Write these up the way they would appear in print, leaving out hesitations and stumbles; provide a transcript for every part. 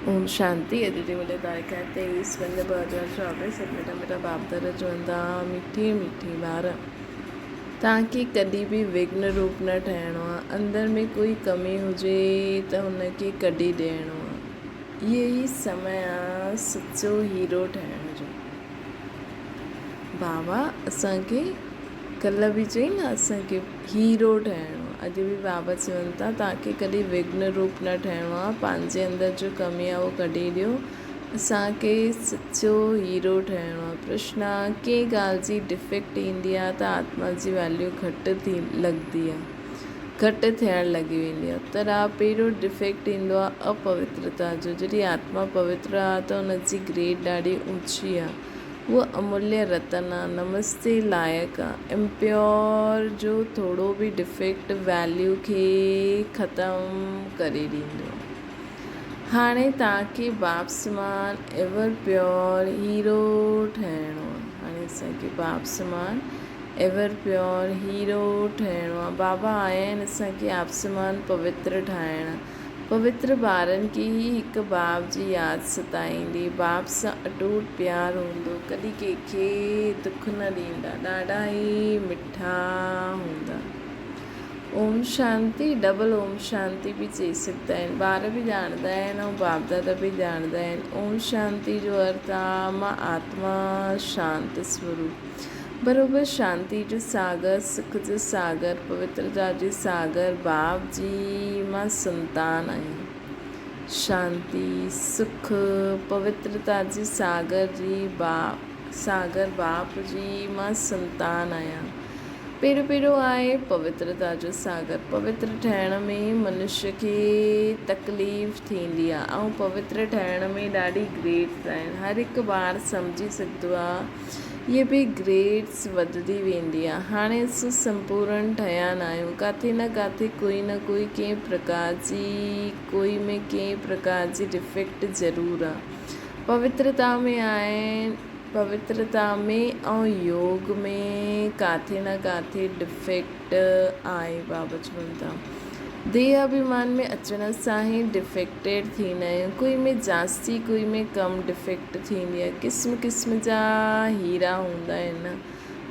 اوم شانتي اڄ جي ملي تاريخ آهي تيويس پنج 2024 سڀ مٺا مٺا باپ دادا چون ٿا مٺي مٺي ٻار توهان کي ڪڏهن به وگن روپ نه ٺهڻو آهي اندر ۾ ڪوئي ڪمي هجي ته هن کي ڪڍي ڏيڻو آهي اهو ئي سمي آهي سچو هيرو ٺهڻ جو بابا اسان کي ڪلهه به چئي نه اسان کي هيرو ٺهڻو آ. اڄ به بابا چون ٿا توهان کي ڪڏهن وگهن روپ نه ٺهڻو آ، پنهنجي اندر جو ڪمي آ اهو ڪڍي ڏيو، اسان کي سچو هيرو ٺهڻو آ. پرشن آ، ڪنهن ڳالهه جي ڊفيڪٽ ايندي آ ته آتما جي ويليو گهٽ ٿي لڳندي آ، گهٽ ٿيڻ لڳي ويندي آ. اتر آ، پهريون ڊفيڪٽ ايندو آ اپوترتا جو، جڏهن آتما پوتر آ ته ان جي گريڊ ڏاڍي اوچي آ. هوء اموليه رتن آ، نمستي لائق آ. امپيور جو ٿورو به ڊفيڪٽ ويليو کي ختم ڪري ڏيندو آ. هاڻي توهان کي باپ سمان ايور پيور هيرو ٺهڻو آ. هاڻي اسان کي باپ سمان ايور پيور هيرو ٺهڻو آ. بابا آيا آهن اسان کي آپ سمان پوتر ٺاهڻ. پوتر ٻارن کي ئي هڪ باپ جي ياد ستائيندي. باپ سان اٽوٽ پيار هوندو. ڪڏهن ڪنهن کي دک نه ڏيندا. ڏاڍا ئي مٺا هوندا. اوم شانتي ڊبل اوم شانتي به چئي سگهندا آهن. ٻار به ڄاڻندا آهن ۽ باپ دادا به ڄاڻندا آهن. اوم شانتي جو ارٿ آ مان آتما شانت سوروپ. بروبر شانتي جو ساگر، سک جو ساگر، پوترتا جو ساگر باپ جي مان سنتان آهيان. شانتي، سک، پوترتا جي ساگر جي ساگر باپ جي مان سنتان آهيان. پهريون پهريون آهي پوترتا جو ساگر. پوتر ٺهڻ ۾ منشيه کي تڪليف ٿيندي آهي ۽ پوتر ٺهڻ ۾ ڏاڍي گريڊس آهن. هر هڪ ٻار سمجهي سگهندو آهي. اهي به گريڊس وڌندي ويندي آ. هاڻي اسين سمپورڻ ٺهيا ناهيون. ڪاٿي نه ڪاٿي ڪوئي نه ڪوئي ڪنهن پرڪار جي ڪوئي ۾ ڪنهن پرڪار جي ڊفيڪٽ ضرور آ. پوترتا ۾ آهن پوترتا ۾ ۽ يوگ ۾ ڪاٿي نه ڪاٿي ڊفيڪٽ آهي بابا چون ٿا. ديهه اڀيمان ۾ اچڻ سان ئي ڊفيڪٽيڊ ٿيندا آهيون. ڪوئي ۾ جاستي ڪوئي ۾ ڪم ڊفيڪٽ ٿيندي آهي. قسم قسم جا هيرا هوندا آهن.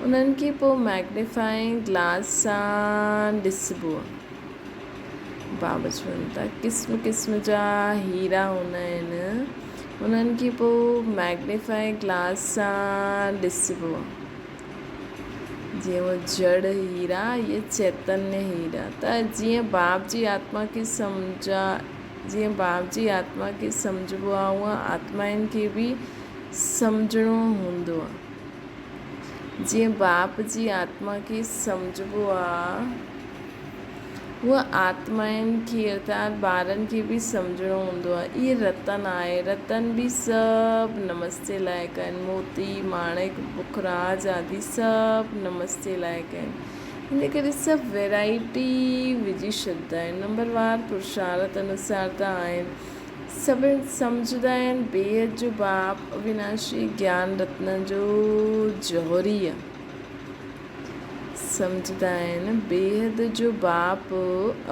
انهن کي پوء ميگنيفائنگ گلاس سان ڏسبو آهي. بابا چون ٿا قسم قسم جا هيرا هوندا آهن. انهن کي پوء ميگنيفائنگ گلاس سان ڏسبو آهي. جيئن اهي جڙ هيرا، اهي چيتنيه هيرا ته جيئن باپ جي آتما کي سمجھا جيئن باپ جي آتما کي سمجھبو آهي اونئن آتمائن کي به سمجھڻو هوندو آهي. جيئن باپ جي آتما کي سمجھبو آهي هونئن آتمائن کي ارٿات ٻارن کي به سمجهڻو هوندو آهي. اهي رتن آهي. رتن به سڀ نمستي لائق آهن. موتي، ماڻڪ، پکراج آدي سڀ نمستي لائق آهن. ان ڪري سڀ ويرائٽي وجهي ڇڏدا آهن. نمبر وار پرشارت انوسار ته آهن. سڀ سمجهندا آهن بيحد جو باپ اويناشي گيان رتن جو جوهري آهي. سمجهندا آهن. بيحد جو باپ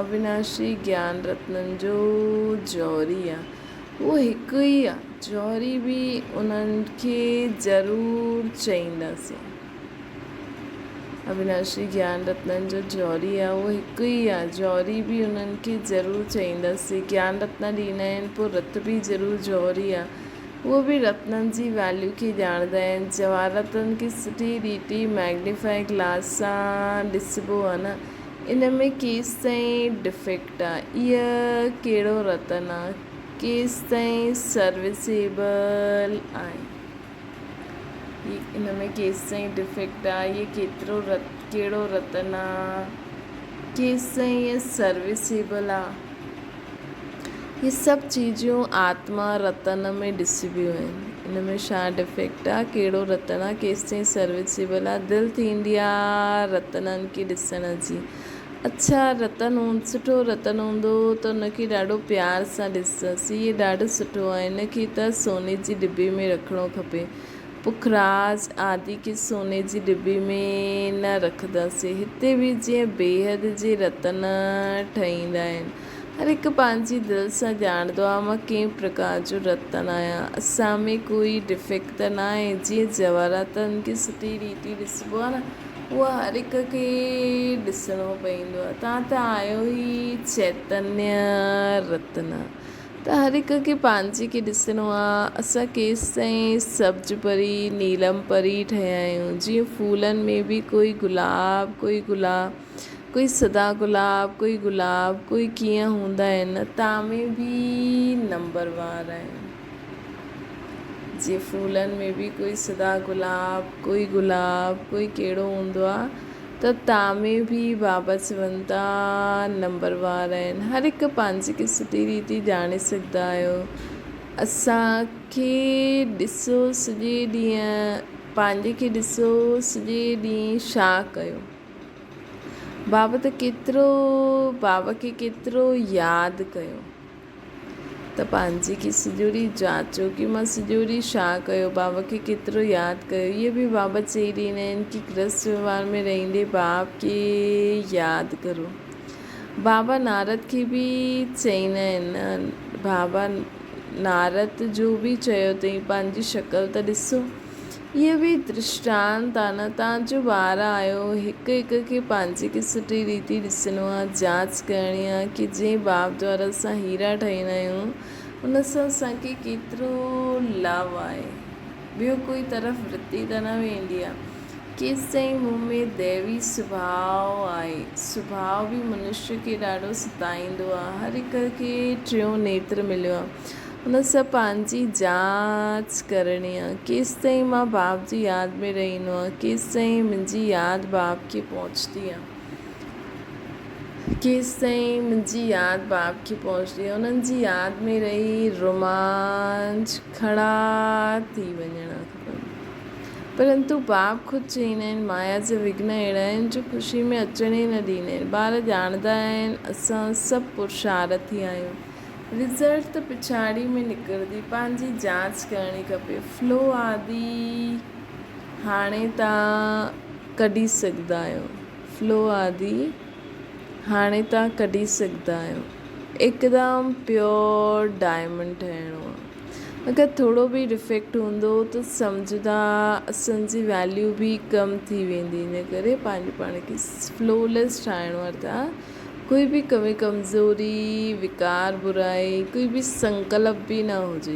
اويناشي گيان رتنن جو جوهري آ. هو هڪ ئي آ. جوهري به انهن کي ضرور چئينداسين. اويناشي گيان رتنن جو جوهري آ. هو هڪ ئي آ. جوهري به انهن کي ضرور چئينداسين. گيان رتنا ڏيندا آهن پوء رت به ضرور جوهري آ. هو به رتنن جي ويليو کي ڄاڻندا آهن. جواهراتن کي سٺي ريتي ميگنيفائي گلاس سان ڏسبو آ نه ان ۾ ڪيستائين ڊفيڪٽ آ، ايء ڪهڙو رتن آ، ڪيستائين سروسيبل آهي. هي ان ۾ ڪيستائين ڊفيڪٽ آ، ايء ڪيترو رت ڪهڙو رتن آ، ڪيستائين ايء سروسيبل آ. هي سڀ چيزون آتما رتن ۾ ڏسبيون آهن. ان ۾ ڇا ڊفيڪٽ آ، ڪهڙو رتن آ، ڪيستائين سروسيبل آ، دل ٿيندي آ رتنن کي ڏسڻ جي. اڇا رتن هوند سٺو رتن هوندو ته ان کي ڏاڍو پيار سان ڏسندس. هي ڏاڍو سٺو آ، هن کي ته سوني جي ڊٻي ۾ رکڻو کپي. پکراج آدي کي سوني جي ڊٻي ۾ نه رکنداسين. هتي به جيئن بيحد جي رتن ٺهيندا آهن. هر هڪ پنهنجي دل سان ڄاڻندو آهي مان ڪنهن پرڪار جو رتن آهيان. اسان ۾ ڪوئي ڊفيڪٽ ته ناهي. جيئن جواهراتن کي سٺي ريتي ڏسبو آهي نه اها هر هڪ کي ڏسڻو پوندو آهي. توهان ته آهيو ئي چيتنيه رتن ته هر هڪ کي پنهنجي کي ڏسڻو آهي. اسان ڪيستائين سبز پري، نيلم پري ٺهيا آهيون. جيئن ڦولن ۾ به ڪوئي گلاب، ڪوئي گلاب. ڪوئي سدا گلاب، ڪوئي گلاب، ڪوئي ڪيئن هوندا آهن، تان ۾ به نمبر وار آهن. جيئن ڦولن ۾ به ڪوئي سدا گلاب، ڪوئي گلاب، ڪوئي ڪهڙو هوندو آ ته تان ۾ به بابا چون ٿا نمبر وار آهن. هر هڪ پنهنجي کي سٺي ريتي ڄاڻي سگهندا آهيو. اسان کي ڏسو سڄي ڏينهن پنهنجي کي ڏسو سڄي ڏينهن ڇا ڪيو. بابا ته ڪيترو بابا کي ڪيترو ياد ڪيو ته پنهنجي کي سڄو ڏينهن جاچيو ڪي مان سڄو ڏينهن ڇا ڪيو بابا کي ڪيترو ياد ڪيو اهي به بابا چئي ڏيندا آهن ڪي گرهست وهنوار ۾ رهندي باب کي ياد ڪرو بابا نارد کي به چئيندا آهن بابا نارد جو به چيو اٿئي پنهنجي شڪل ته ڏسو اهي به درشٽانت آ نه تان جو ٻار آهيو هڪ هڪ کي پنهنجي کي سٺي ريتي ڏسڻو آ جاچ ڪرڻي آ ڪي جنهن باپ دوارا اسان هيرا ٺهيندا آهيون ان سان اسان کي ڪيترو لو آهي ٻيو ڪوئي طرف ورتي ته نه ويندي آ ڪيستائين مون ۾ ديوي سڀاء آهي سڀاء به منشي کي ڏاڍو ستائيندو آ هر هڪ کي ٽيون نيتر مليو آ ان سان پنهنجي جاچ ڪرڻي آ. ڪيستائين مان باپ جي ياد ۾ رهندو آهيان. ڪيستائين منهنجي ياد باپ کي پهچندي آ. ڪيستائين منهنجي ياد باپ کي پهچندي آ. انهن جي ياد ۾ رهي رومانچ کڙا ٿي وڃڻا کپن. پرنتو باپ خود چئيندا آهن مايا جا وگهن اهڙا آهن جو خوشي ۾ اچڻ ئي نه ڏيندا آهن. ٻار ڄاڻندا آهن اسان سڀ پرشارٿي آهيون. رزلٽ ته پڇاڙي ۾ نڪرندي، پنهنجي جاچ ڪرڻي کپي. فلو آدي هاڻي تان ڪڍي سگهندا آهيو. فلو آدي هاڻي تان ڪڍي سگهندا آهيو. هڪدم پيور ڊائمنڊ ٺهڻو آهي. اگر ٿورو به ڊفيڪٽ هوندو ته سمجهندا اسان جي ويليو به ڪم ٿي ويندي. ان ڪري پنهنجو پاڻ کي فلوليس ٺاهڻو آهي ته ڪوئي به ڪمي ڪمزوري، وڪار برائي، ڪوئي به سنڪلپ به نه هجي.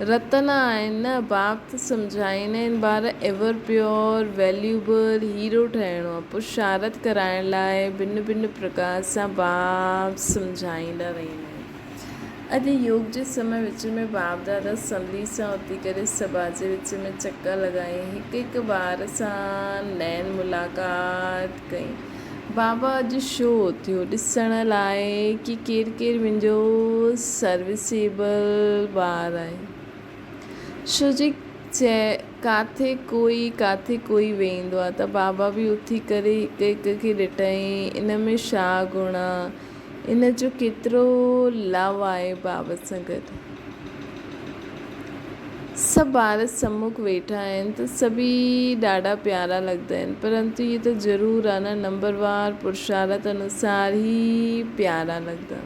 رتن آهن نه، باپ ته سمجهائيندا آهن ٻار ايور پيور، ويليوبل، هيرو ٺهڻو آهي. پرشارٿ ڪرائڻ لاء ڀن ڀن پرڪار سان باپ سمجهائيندا رهندا آهن. اڄ يوگ جي سمي وچ ۾ باپ دادا سملي سان اٿي ڪري سڀا جي وچ ۾ چڪر لڳائي هڪ هڪ ٻار سان نين ملاقات ڪئي. بابا اڄ شو ٿيو ڏسڻ لاء ڪي ڪير ڪير منهنجو سروسيبل ٻار آهي. شو جي چئي ڪاٿي ڪوئي ڪاٿي ڪوئي ويندو آ ته بابا به اٿي ڪري هڪ هڪ کي ڏٺائين ان ۾ ڇا گڻ آ ان جو ڪيترو لو آهي بابا سان گڏ. سڀ ٻار سمک ويٺا آهن ته سڀئي ڏاڍا پيارا لڳندا آهن پرنتو اهي ته ضرور آهي نه نمبروار پرشارت انوسار ئي پيارا لڳندا.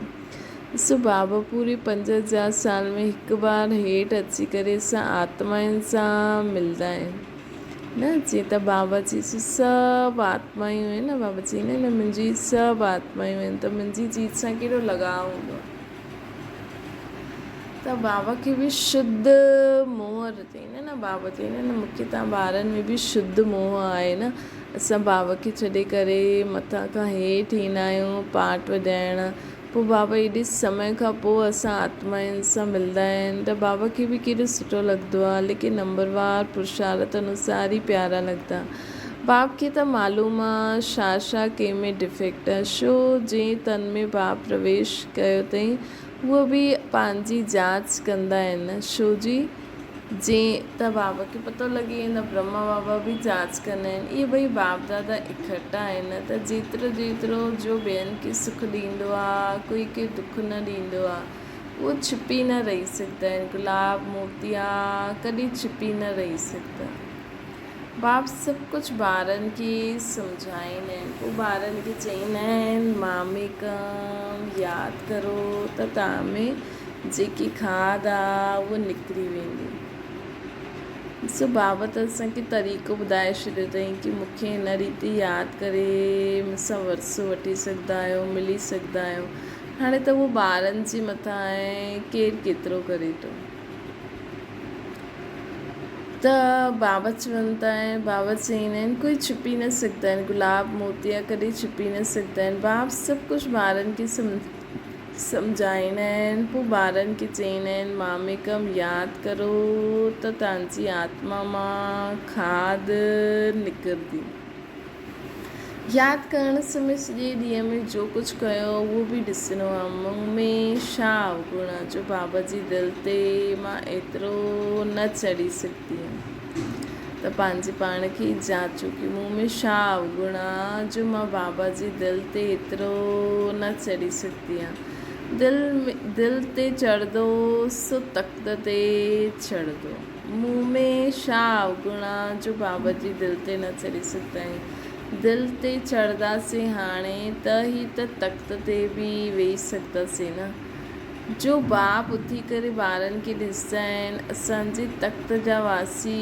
ڏسو بابا پوري 5000 سال ۾ هڪ بار هيٺ اچي ڪري اسان آتمائن سان ملندا آهن نه جيئن ته بابا جي سڀ آتمايون آهن نه بابا چئيندا آهن نه منهنجي سڀ آتمايون آهن ته منهنجي چيز سان ڪيڏو لڳاء هوندو آهي. ته بابا کي به شڌ موهه رچائيندا نه بابا چئيندا نه مون کي توهان ٻارن ۾ به شڌ موهه آهي نه اسان بابا کي ڇڏي ڪري مٿان کان هيٺ ايندا آهيون پاٽ وڄائڻ پوء بابا ايڏي سمي کان پوء اسان آتمائن سان ملدا آهن ته بابا کي به ڪيڏو سٺو لڳندو آهي ليڪن نمبروار پرشارت انوسار ئي پيارا لڳندا باپ کي ته معلوم آ شا شا ڪنهن ۾ ڊفيڪٽ آ شو جنهن تن ۾ باپ پرويش ڪيو اٿئين هو به پنهنجي جاچ ڪندا آهن شو جي جنهن ته بابا کي پتو لڳي ويندو آ برهما بابا به جاچ ڪندا آهن اهي ٻئي باپ دادا اڪٺا آهن ته جيترو جيترو جو ٻين کي سک ڏيندو آ ڪوئي کي دک نه ڏيندو آ اهو ڇپي نه رهي سگهندا آهن گلاب موتيا ڪڏهن ڇپي نه رهي سگهندا. باپ سڀ ڪجهه ٻارن کي سمجهائيندا آهن. پوء ٻارن کي چئيندا آهن ماميڪم ياد ڪرو ته توهان ۾ جيڪي کاڌ آ اها نڪري ويندي. ڏسو بابا ته اسان کي طريقو ٻڌائي ڇڏيو اٿائين ڪي مون کي هن ريت ياد ڪري مون سان ورثو وٺي سگهندا آهيو ملي سگهندا آهيو. هاڻي ته اهو ٻارن جي مٿان آهي ڪير ڪيترو ڪري ٿو. ته بابا چون ٿا ۽ بابا چئيندا آهن ڪوئي ڇپي نه سگهندا آهن گلاب موتيا ڪڏهن ڇپي نه سگهندا آهن باب سڀ ڪجهه ٻارن کي سمجهائيندا آهن پوء ٻارن کي چئيندا آهن ماميڪم ياد ڪرو ته توهان جي آتما مان کاڌ نڪرندي. ياد ڪرڻ سمي سڄي ڏينهن ۾ جو ڪجهه ڪيو اهو به ڏسڻو آ. مون ۾ ڇا اوگڻ آ جو بابا جي دل تي مان ايترو نه چڙهي سگهندي هيم ته پنهنجي پاڻ کي جاچو ڪي مون ۾ ڇا اوگڻ آ جو مان بابا جي دل تي ايترو نه چڙهي سگهندي هيم. دل دل تي چڙهندو سو تخت تي چڙهندو. مون ۾ ڇا اوگڻ آ جو بابا جي دل تي نه چڙهي سگهندا آهيون. دل تي چڙهنداسين هاڻي ته هي ته تخت تي به ويهي سگهنداسين نه. جو باپ اٿي ڪري ٻارن کي ڏسندا آهن اسان جي تخت جا واسي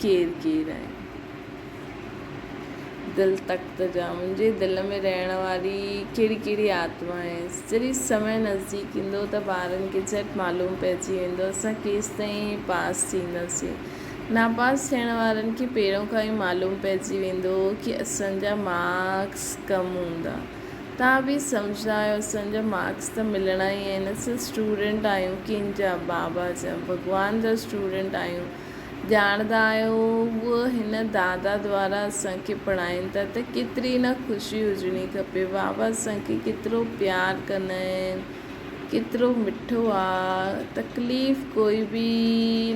ڪير ڪير آهن. دل تخت جا منهنجي دل ۾ رهڻ واري ڪهڙي ڪهڙي آتما آهي. جڏهن سمي نزديڪ ايندو ته ٻارن کي جهٽ معلوم پئجي ويندو اسان ڪيستائين پاس ٿينداسين. ناپاس ٿيڻ وارن کي پهريون کان ئي معلوم پئجي ويندو ڪي اسان جا مارڪس ڪم هوندا. توهان به سمجهندا آهيو اسان جا مارڪس ته ملڻا ئي آهن اسان اسٽوڊنٽ آهيون ڪنهن جا بابا جا ڀڳوان جا اسٽوڊنٽ آهيون. ڄاڻندا آهيو اهو هن دادا دوارا اسان کي پڙهائين ٿا ته ڪيتري نه خوشي هجڻي کپي بابا اسان کي ڪيترو پيار ڪندا آهن ڪيترو مٺو آ تڪليف ڪوئي به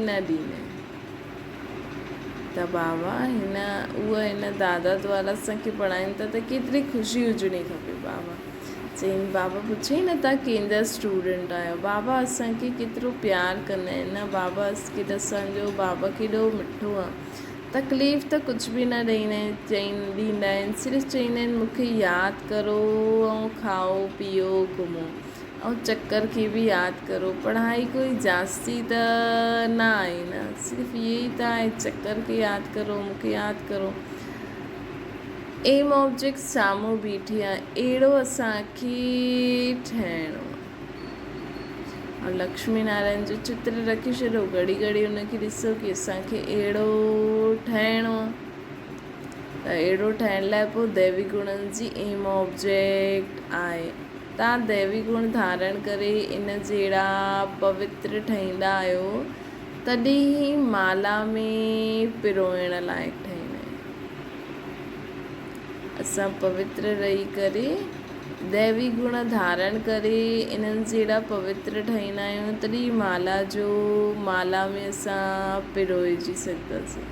نه ڏيندا آهن ته بابا هن اهو هن دادا دوارا اسان کي پڙهائين ٿا ته ڪيتري خوشي هجڻي کپي بابا چيائين، بابا پڇيائين نه توهان ڪنهن جا اسٽوڊنٽ آهيو؟ بابا اسان کي ڪيترو پيار ڪندا آهن نه بابا اسان جو بابا ڪيڏو مٺو آهي. تڪليف ته ڪجهه به نه ڏيندا آهن ڏيندا آهن صرف چئيندا آهن مون کي ياد ڪرو ۽ کائو پيئو گهمو ۽ چڪر کي به ياد ڪرو پڙهائي ڪوئي جاستي ته نه آهي نه صرف اهي ئي ته آهي چڪر کي ياد ڪرو مون کي ياد ڪرو. ايم آبجيڪٽ سامهون بيٺي آ اهڙو اسان کي ٺهڻو آ. لڪشمي نارائڻ جو چتر رکي ڇڏو گهڙي گهڙي ان کي ڏسو ڪي اسان کي اهڙو ٺهڻو آ ته اهڙو ٺهڻ لاء پوء ديوي گڻن جي ايم آبجيڪٽ آهي تان ديوي گڻ ڌارڻ ڪري ان جهڙا پوتر ٺهيندا آهيو تڏهن ئي مالا ۾ پروئڻ لائق ٺهيندا آهيو. اسان پوتر رهي ڪري ديوي گڻ ڌارڻ ڪري انهن جهڙا پوتر ٺهيندا آهيون تڏهن مالا جو مالا ۾ اسان پروئجي سگهنداسين.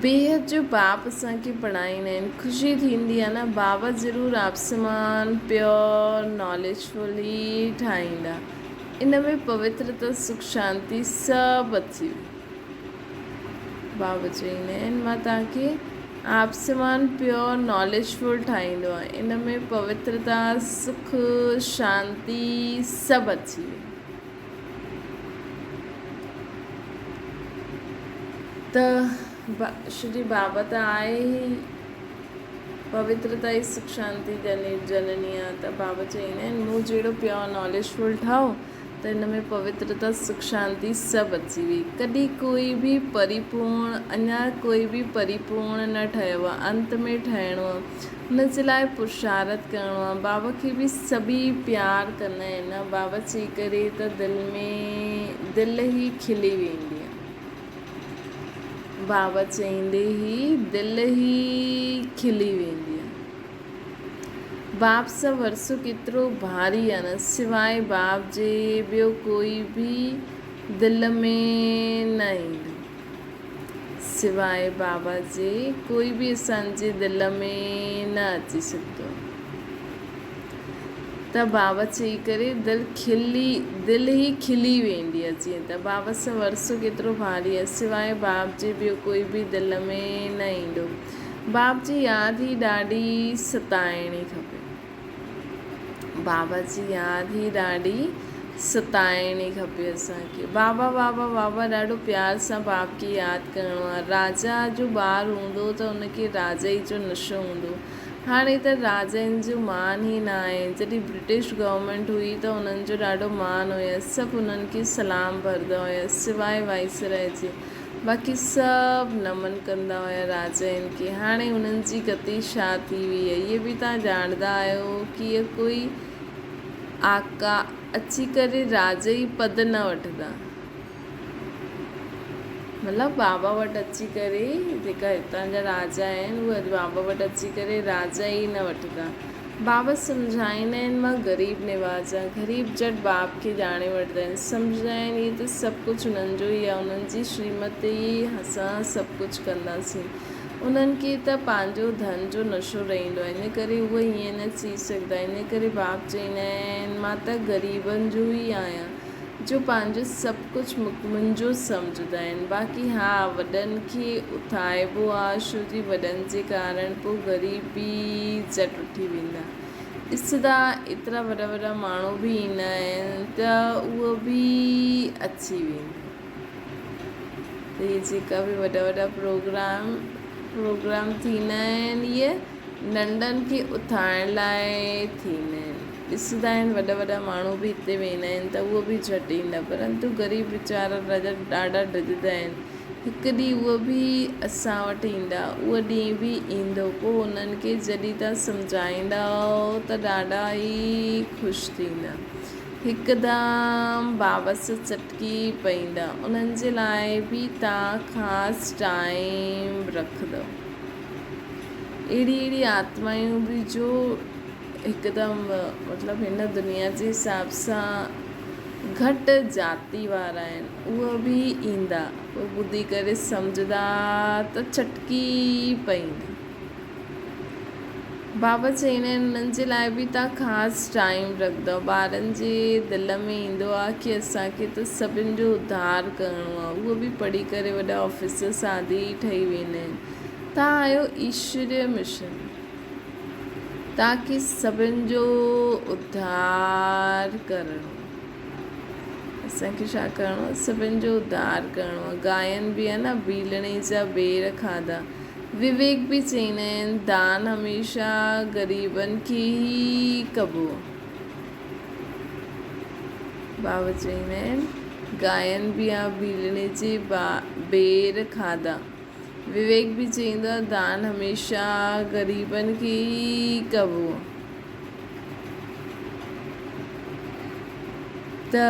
بيحد جو باپ اسان کي پڙهائيندا آهن خوشي ٿيندي آهي نه بابا ضرور آپسمان پيور ناليجفل ئي ٺاهيندا ان ۾ پوترتا سک شانتي سڀ اچي وئي. بابا چئيندا آهن مان توهان کي آپسمان پيور ناليجفل ٺاهيندو آهيان ان ۾ پوترتا سک شانتي سڀ اچي وئي. ته شري بابا ته آهي ئي پوترتا ئي سک شانتي جنني آهي ته بابا چئيندا آهن مون جهڙو پيور ناليجفل ٺاهو ته ان ۾ پوترتا، سک شانتي سڀ اچي وئي. ڪڏهن ڪوئي به پريپورڻ، اڃا ڪوئي به پريپورڻ نه ٺهيو آهي، انت ۾ ٺهڻو آهي. ان جي لاء پرشارٿ ڪرڻو آهي. بابا کي به سڀيئي پيار ڪندا آهن نه بابا چئي ڪري ته دل ۾ دل ئي کلي ويندي آهي. بابا چئيندي ئي دل ئي کلي ويندي آهي. باپ سان ورثو ڪيترو ڀاري آ نه، سواء باپ جي ٻيو ڪوئي به دل ۾ نه ايندو. سواء بابا جي ڪوئي به اسان جي دل ۾ نه اچي سگهندو آ. ته بابا چئي ڪري دل کلي دل ئي کلي ويندي آهي جيئن ته بابا سان ورثو ڪيترو ڀاري آهي سواء باب جي ٻيو ڪوئي به دل ۾ نه ايندو باب جي ياد ئي ڏاڍي ستائڻي کپي بابا جي ياد ئي ڏاڍي ستائڻي کپي اسان کي بابا بابا بابا ڏاڍو پيار سان باب کي ياد ڪرڻو آهي راجا جو ٻار هوندو ته ان کي راجائي جو نشو هوندو هاڻي ته راجائن جو مان ئي نه آهي. جڏهن برٽش گورنمينٽ هئي ته انهن جو ڏاڍو مان هيس. سڀ انهن کي سلام ڀردا هيا سواء وائسراء جي. باقي سڀ نمن ڪندا هيا راجائن کي. هاڻي انهن جي گتي ڇا ٿي وئي آهي. اهي به توهان ڄاڻندا آهيو ڪي اهي ڪوئي آقا اچي ڪري راجائي پد نه وٺندا. مطلب بابا وٽ اچي ڪري جيڪا هتان جا راجا آهن اهي بابا وٽ اچي ڪري راجا ئي نه وٺندا. بابا سمجهائيندا آهن مان غريب نواز آهيان. غريب جٽ باب کي ڄاڻي وٺندا آهن. سمجهندا آهن اهي ته سڀ ڪجهه انهن جو ئي آهي انهن جي شريمت تي ئي اسان سڀ ڪجهه ڪنداسين. انهن کي ته پنهنجو ڌن جو نشو رهندو آهي ان ڪري اهي ائين نه چئي سگهندا. ان ڪري باب چئيندا آهن مان ته غريبن جو ئي آهيان. جو پنهنجو سڀ ڪجهه منهنجو سمجهندا آهن باقي ها وڏن کي اٿائبو آ شو جي وڏن جي ڪارڻ پو غريب به جهٽ اٺي ويندا ڏسندا ايترا وڏا وڏا ماڻهو به ايندا آهن ته اهو به اچي ويندا ته اهي جيڪا به وڏا وڏا پروگرام پروگرام ٿيندا آهن اهي ننڍن کي اٿائڻ لاء ٿيندا آهن. ڏسندا آهن وڏا وڏا ماڻهو به هتي ويندا آهن ته اهو به جهٽ ايندا پرنتو غريب ويچارا راجا ڏاڍا ڊڄندا آهن هڪ ڏينهن اهو به اسان وٽ ايندا اهو ڏينهن به ايندو پوء انهن کي جڏهن توهان سمجهائيندؤ ته ڏاڍا ئي خوش ٿيندا هڪدم بابا سان چٽڪي پئيندا انهن جي لاء به توهان خاص ٽائيم رکندؤ اهڙي اهڙي آتمائون به جو هڪدم مطلب هن دنيا جي حساب سان گهٽ جاتي وارا آهن اهي به ايندا اهي ٻڌي ڪري سمجهندا ته چٽڪي پئيندا بابا چئيندا آهن انهن جي لاء به توهان خاص ٽائيم رکندؤ ٻارن جي دل ۾ ايندو آهي ڪي اسانکي ته سڀن جو اڌار ڪرڻو آهي اهي به پڙهي ڪري وڏا آفيسر سادي ٺهي ويندا آهن توهان آهيو ايشوريه مشن تاڪي سڀن جو اڌار ڪرڻو. اسان کي ڇا ڪرڻو آهي؟ سڀن جو اڌار ڪرڻو آهي. گائن به آهي نه ڀيلڻي جا ٻير کاڌا. وويڪ به چئيندا آهن دان هميشه غريبن کي ئي ڪبو آهي. بابا چئيندا آهن گائن به آهي ڀيلڻي جي ٻير کاڌا. وويڪ به چئيندو آهي دان هميشه غريبن کي ئي ڪبو آهي. ته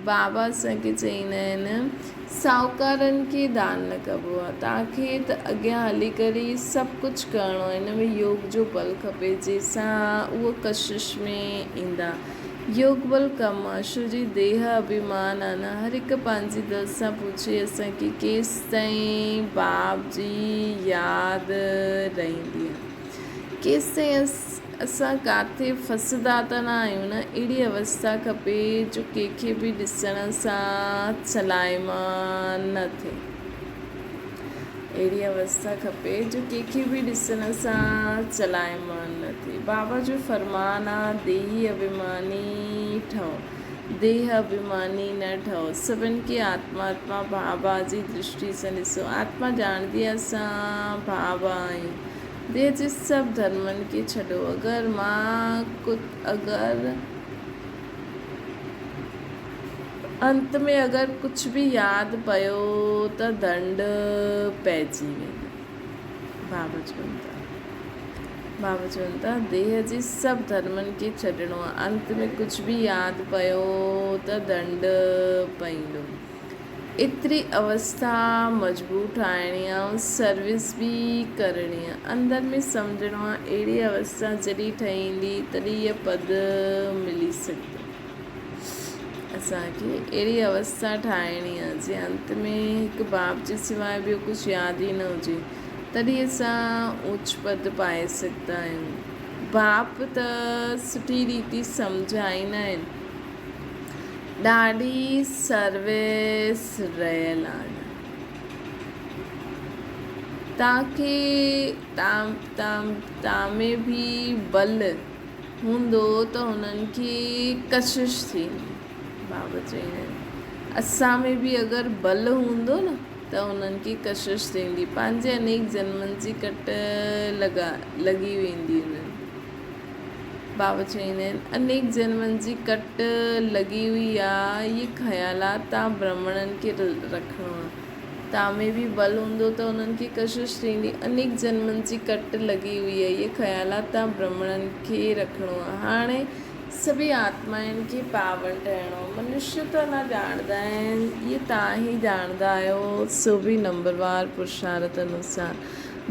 بابا اسان کي چئيندا آهن ساهوڪارن کي دان نه ڪبو آهي توهان کي ته اڳيان هلي ڪري سڀ ڪجهه ڪرڻو آهي هن ۾ يوگ جو بل کپي جنهن سان اهو ڪشش ۾ ايندا. يوگ بل ڪم آ، شو جي ديهه اڀيمان آ نه، هر هڪ پنهنجي دل سان پڇي اسان کي ڪيستائين باب جي ياد رهندي آ، ڪيستائين اسان ڪاٿي ڦسندا ته نه آهيون نه، اهڙي اوسٿا کپي جو ڪنهن کي به ڏسڻ سان چلائمان نه ٿئي. اهڙي اوسٿا کپي جو ڪنهن کي به ڏسڻ سان چلائمان نه ٿئي. بابا جو فرمان آ ديهي اڀيماني ٺهو، ديهه اڀيماني نه ٺهو. سڀن کي آتما آتما ڀاء ڀاء جي درشٽي سان ڏسو. آتما ڄاڻندي آ اسان ڀاء ڀاء آهيون. ديهه جي سڀ ڌرمن کي ڇڏو. اگر مان اگر. انت ۾ اگر ڪجهه به ياد پيو ته دنڊ پئجي ويندو. بابا چون ٿا. بابا چون ٿا ديهه جي سڀ ڌرمن کي ڇڏڻو آهي. انت ۾ ڪجهه به ياد پيو ته دنڊ پئيندو. ايتري اوسٿا مضبوط ٺاهڻي آهي ۽ سروس به ڪرڻي آهي. اندر ۾ سمجهڻو آهي اهڙي اوسٿا جڏهن ٺهي ايندي تڏهن اهو پد ملي سگهندو. اسان کي اهڙي اوسٿا ٺاهڻي آهي جي انت ۾ هڪ باپ جي سواء ٻيو ڪجهه ياد ئي نه هجي تڏهن اسان اوچ پد پائي سگهندا آهيون. باپ ته سٺي ريتي سمجهائيندا آهن. ڏاڍي سروس رهيل آهي. توهان کي توهان ۾ به بل هوندو ته هنن کي ڪشش ٿيندي. بابا چئيندا آهن اسان ۾ به اگر بل هوندو نه ته هنن کي ڪشش ٿيندي. پنهنجي انيڪ جنمن جي ڪٽ لڳا لڳي ويندي هنن. بابا چئيندا آهن انيڪ جنمن جي ڪٽ لڳي هئي آ اهي خيالات توهان برهمڻن کي رکڻو آ. توهان ۾ به بل هوندو ته انهن کي ڪشش ٿيندي. انيڪ جنمن جي ڪٽ لڳي هئي آهي. اهي خيالات توهان برهمڻن کي رکڻو آهي. هاڻي سڀئي آتمائن کي پاون ٺهڻو آهي. منشيه ته نه ڄاڻندا آهن، اهي توهان ئي ڄاڻندا آهيو، سو به نمبروار پرشارت انوسار.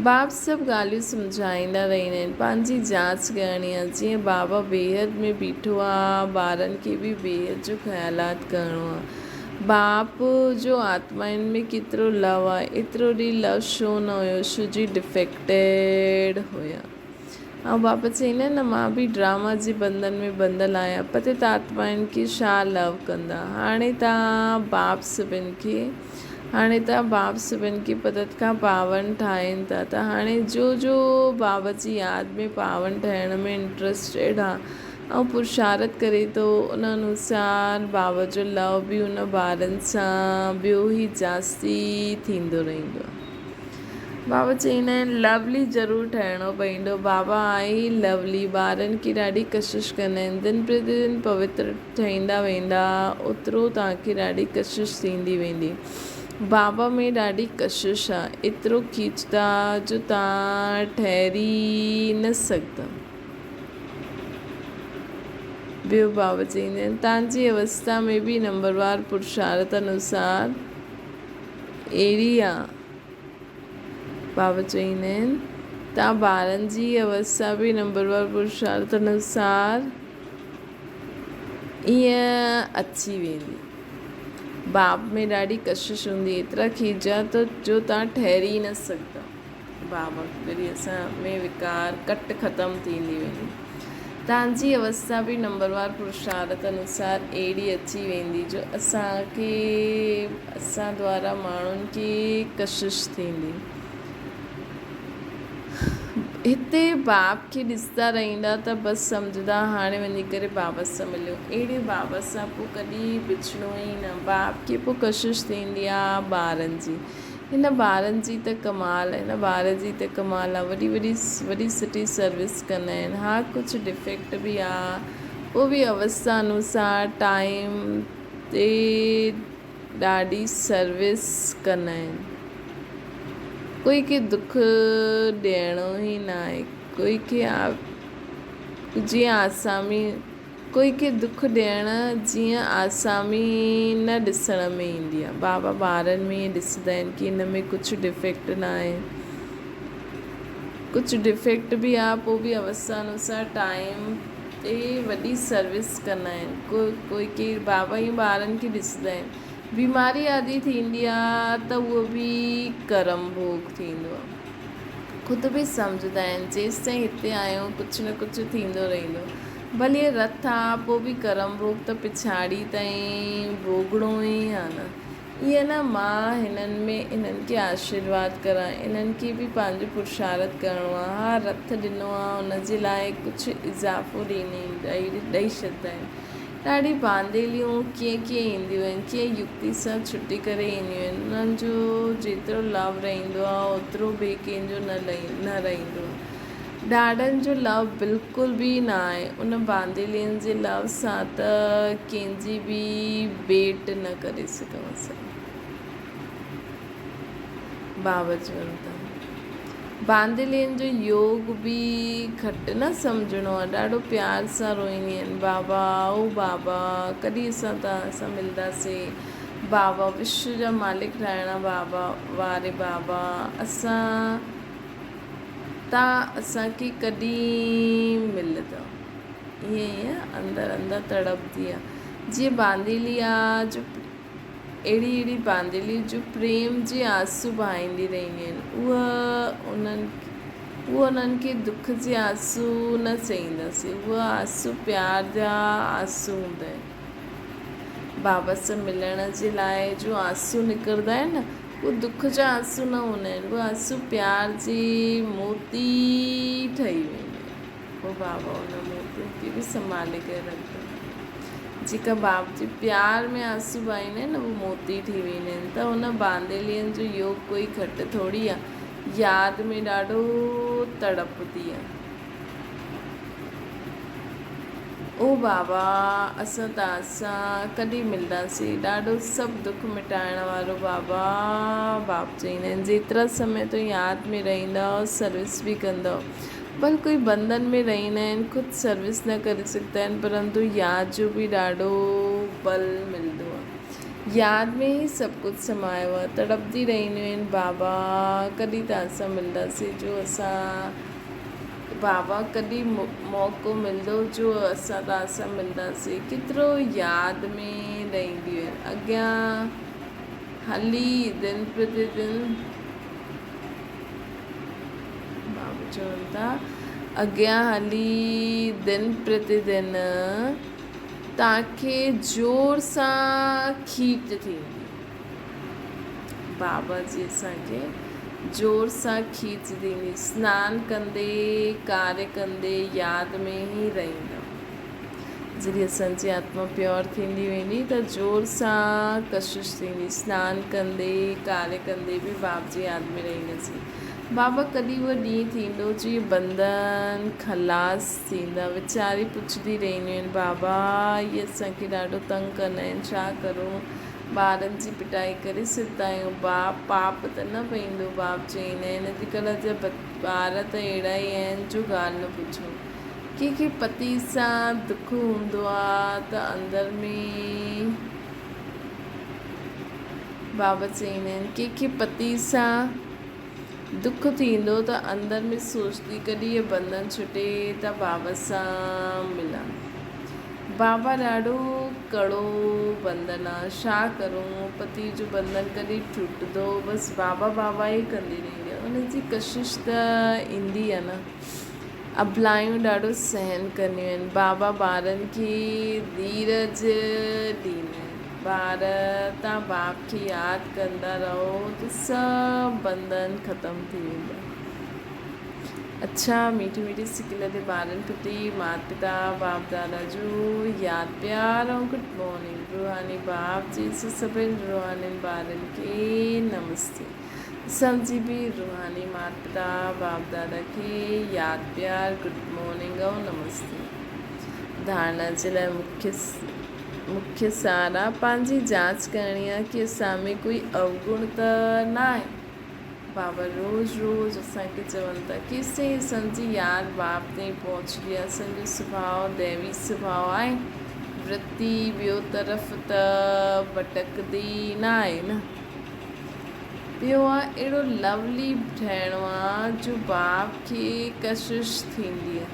باب سڀ ڳالهيون سمجهائيندا رهندا آهن. پنهنجي جاچ ڪرڻي آهي. جيئن بابا بيحد ۾ بيٺو آهي، ٻارن کي به بيحد جو خيالات ڪرڻو آهي. باپ جو آتمائن ۾ ڪيترو لو آ ايترو ڏي لو شو نه هيو شو جي ڊفيڪٽيڊ هيا ۽ باپ چئيندا نه مان به ڊراما جي بندن ۾ بندل آهيان پتيت آتمائن کي شا لو ڪندا هاڻي ته باپ سڀن کي هاڻي ته باپ سڀن کي پتت کان پاون ٺاهين ٿا ته هاڻي جو جو باب جي ياد ۾ پاون ٺهڻ ۾ انٽرسٽيڊ آ ۽ پرشارت ڪري ٿو ان انوسار بابا جو لو به ان ٻارن سان ٻيو ئي جاستي ٿيندو رهندو آهي. بابا چئيندا آهن لولي ضرور ٺهڻو پوندو. بابا آهي ئي لولي. ٻارن کي ڏاڍي ڪشش ڪندا آهن. دن پرتي دن پوتر ٺهيندا ويندا اوترو توهان کي ڏاڍي ڪشش ٿيندي ويندي. بابا ۾ ڏاڍي ڪشش آهي. ايترو کيچندا جو توهان ٺهري نه سگهندا. ٻيو بابا چئيندا آهن، تان جي اوستا ۾ به نمبروار پرشارت انوسار اهڙي آ. بابا چئيندا آهن، تان ٻارن جي اوستا به نمبروار پرشارت انوسار ائين اچي ويندي. باب ۾ ڏاڍي ڪشش هوندي، ايترا کيچجا ته جو تان ٺهري نه سگهندا. بابا وري اسان ۾ وڪار ڪٽ ختم ٿيندي ويندي. تان جي اوستا به نمبروار پرشارت انوسار اهڙي اچي ويندي جو اسان کي اسان دوارا ماڻهن کي ڪشش ٿيندي. هتي باب کي ڏسندا رهندا ته بس سمجهندا هاڻي وڃي ڪري بابا سان مليو. اهڙي بابا سان پوء ڪڏهن بڇڙو ئي نه. باب کي پوء ڪشش ٿيندي آ ٻارن جي. هن ٻارن جي ته ڪمال هن ٻار جي ته ڪمال آ وڏي وڏي وڏي سٺي سروس ڪندا آهن ها ڪجهه ڊفيڪٽ به آ پوء به اوستا انوسار ٽائيم تي ڏاڍي سروس ڪندا آهن ڪوئي کي دک ڏيڻو ئي ناهي ڪوئي کي جيئن آسامي ڪوئي کي دک ڏيڻ جيئن آسامي نه ڏسڻ ۾ ايندي آهي. بابا ٻارن ۾ ائين ڏسندا آهن ڪي هن ۾ ڪجهه ڊفيڪٽ نه آهي. ڪجهه ڊفيڪٽ به آهي پوء به اوستا انوسار ٽائيم تي وڏي سروس ڪندا آهن. ڪو ڪوئي ڪير بابا ائين ٻارن کي ڏسندا آهن. بيماري آدي ٿيندي آهي ته اهو به ڪرم ڀوڳ ٿيندو آهي. خود به سمجهندا آهن جيستائين هتي آهيون ڪجهه نه ڪجهه ٿيندو رهندو. ڀلي رٿ آ پوء به ڪرم ڀوڳ ته پڇاڙي تائين ڀوڳڻو ئي آ نه. ائين نه مان هنن ۾ هنن کي آشيرواد ڪران انهن کي به پنهنجو پرشارت ڪرڻو آ. ها رٿ ڏنو آ ان جي لاء ڪجهه اضافو ڏئي ڇڏندا آهن. ڏاڍي بانديليون ڪيئن ڪيئن اينديون آهن، ڪيئن يڪتي سان ڇٽي ڪري اينديون آهن، انهن جو جيترو لو رهندو آهي اوترو ٻئي ڪنهن جو نه رهندو آهي. ڏاڏن جو لو بلڪل به نه آهي، ان بانديلين جي لو سان ته ڪنهن جي به ڀيٽ نه ڪري سگهون اسان. بابا چون ٿا. باندلين جو يوگ به گهٽ نه سمجهڻو آهي. ڏاڍو پيار سان روئيندي آهن، بابا او بابا ڪڏهن اسان توهان سان ملنداسين، بابا وشو جا مالڪ ٺاهڻا بابا واري بابا اسان تان اسان کي ڪڏهن ملندؤ. ائين ائين اندر اندر تڙپندي آهي. جيئن بانديلي آ جو اهڙي اهڙي بانديلي جو پريم جي آنسو بهائيندي رهنديون آهن. اها انهن اهو انهن کي دک جي آنسو نه چئينداسين. اهي آنسو پيار جا آنسو هوندا آهن. بابا سان ملڻ جي لاء جو آنسو نڪرندا آهن نه، اهي دک جا آنسو نه هوندا آهن. اهي آنسو پيار جي موتي ٺهي ويندا آهن. پوء بابا انهن موتين کي به سنڀالي ڪري رکندو آهي. جيڪا باپ جي پيار ۾ آنسو بهائيندا آهن نه، اهي موتي ٿي ويندا آهن ته ان بانديلين جو يوگ ڪوئي گهٽ ٿوري آهي. ياد ۾ ڏاڍو تڙپندي آهي. او بابا اسان توهان سان ڪڏهن ملنداسين. ڏاڍو سڀ دک مٽائڻ وارو بابا. باپ چئيندا آهن جيترا سمي تون ياد ۾ رهندؤ سروس به ڪندؤ. ڀل ڪوئي بنڌن ۾ رهندا آهن خود سروس نه ڪري سگهندا آهن پرنتو ياد جو به ڏاڍو بل ملندو آهي. ياد ۾ ئي سڀ ڪجهه سمايو آهي. تڙپندي رهنديون آهن بابا ڪڏهن توهان سان ملنداسين جو اسان بابا ڪڏهن موقعو ملندو جو اسان توهان سان ملنداسين. ڪيترو ياد ۾ رهنديون آهن. اڳيان هلي دن پرتي دن بابا چون ٿا اڳيان هلي دن پرتي دن توهان کي زور سان کيچ ٿيندي. بابا جي اسان کي زور سان کيچ ٿيندي. سنان ڪندي، ڪاريه ڪندي ياد ۾ ئي رهندم. جڏهن اسان جي آتما پيور ٿيندي ويندي ته زور سان ڪشش ٿيندي. سنان ڪندي، ڪاريه ڪندي به باب جي ياد ۾ رهنداسين. بابا ڪڏهن اهو ڏينهن ٿيندو جو اهي بنڌن خلاص ٿيندا. ويچاري پڇندي رهنديون آهن، بابا اهي اسان کي ڏاڍو تنگ ڪندا آهن، ڇا ڪرون؟ ٻارن جي پٽائي ڪري سگهندا آهيون. باپ پاپ ته نه پئيندو. باپ چئيندا آهن، اڄڪلهه جا ٻار ته اهڙا ئي آهن جو ڳالهه نه پڇو. ڪنهن کي پتي سان دک هوندو آ ته اندر ۾ بابا چئيندا آهن ڪنهن کي پتي سان دک ٿيندو ته اندر ۾ سوچندي ڪڏهن هي بنڌن ڇٽي ته بابا سان ملان. بابا ڏاڍو ڪڙو بنڌن آ ڇا ڪرون پتي جو بنڌن ڪڏهن ٽٽندو بس بابا بابا ئي ڪندي رهندي آ ان جي ڪشش ته ايندي آ نه. اڀلايون ڏاڍو سهن ڪنديون آهن. بابا ٻارن کي ڌيرج ڏيندا آهن. ٻار تان باپ کي ياد ڪندا رهو ته سڀ بنڌن ختم ٿي ويندا. اڇا ميٺي ميٺي سڪ لڌي ٻارن پرتي مات پتا باپ دادا جو ياد پيار ۽ گڊ مارننگ روحاني باپ جي سڀن روحانين ٻارن کي نمستي. سمجهي به روحاني مات پتا باپ دادا کي ياد پيار گڊ مارننگ ۽ نمستي ڌارڻا جي لاء مکيه مکيه سارا پنهنجي جاچ ڪرڻي آ ڪي اسان ۾ ڪوئي اوگڻ ته ناهي بابا روز روز اسان کي چون ٿا ڪيستائين اسان جي ياد باپ تائين پهچندي آ اسان جو سڀاء ديوي سڀاء آهي ورتي ٻيو طرف ته ڀٽڪندي ناهي نه. ٻيو آ اهڙو لولي ٺهڻو آ جو باپ کي ڪشش ٿيندي آ.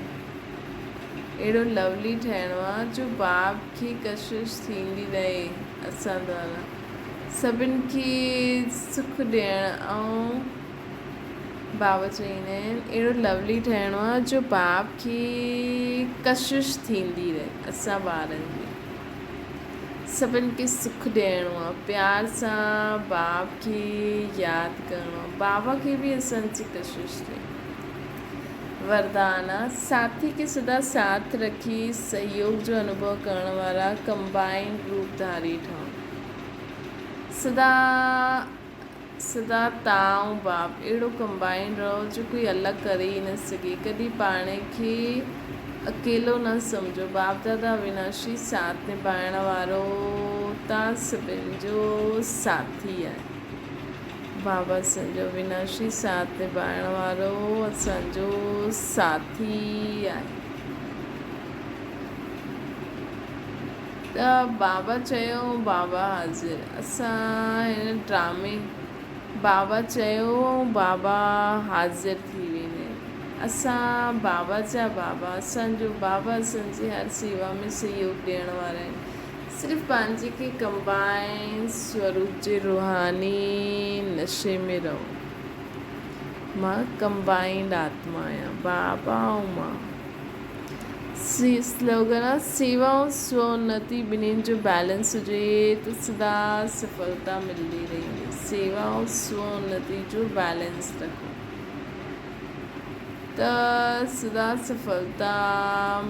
اهڙو لولي ٺهڻو آ جو باپ کي ڪشش ٿيندي رهي اسان دوارا سڀن کي سک ڏيڻ ۽ بابا چئيندا آهن اهڙو لولي ٺهڻو آ جو باپ کي ڪشش ٿيندي رهي اسان ٻارن جي. سڀن کي سک ڏيڻو آ. پيار سان باپ کي ياد ڪرڻو آ. بابا کي به اسان جي ڪشش ٿئي. وردان آ. ساٿي کي سدا ساٿ رکي سهيوگ جو انوڀو ڪرڻ وارا ڪمبائنڊ روپ ڌاري ٺهو. سدا سدا تان ۽ باپ اهڙو ڪمبائنڊ رهو جو ڪوئي الڳ ڪري ئي نه سگهي. ڪڏهن پاڻ کي اڪيلو نه سمجهو. باپ دادا اويناشي ساٿ نڀائڻ وارو تان سڀن جو ساٿي آهي. بابا اسان جو اويناشي ساٿ نڀائڻ وارو اسان جو ساٿي آهي. ته بابا چيو بابا حاضر. اسان هن ڊرامي بابا چيو بابا حاضر ٿي ويندا آهن. اسان بابا جا بابا اسان جو بابا اسان جي هر سيوا ۾ سهيوگ ڏيڻ وارا آهن. صرف پنهنجي کي ڪمبائن سوروپ جي روحاني نشي ۾ رهو. مان ڪمبائينڊ آتما آهيان، بابا ۽ مان. سلوگن آ سيوا ۽ سو انتي ٻنهين جو بيلنس هجي ته سدا سڦلتا ملندي رهندي. سيوا ۽ سو انتي جو بيلنس رکو ته سدا سڦلتا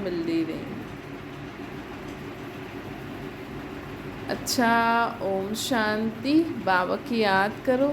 ملندي رهندي. اڇا اوم شانتي. بابا کي ياد ڪرو.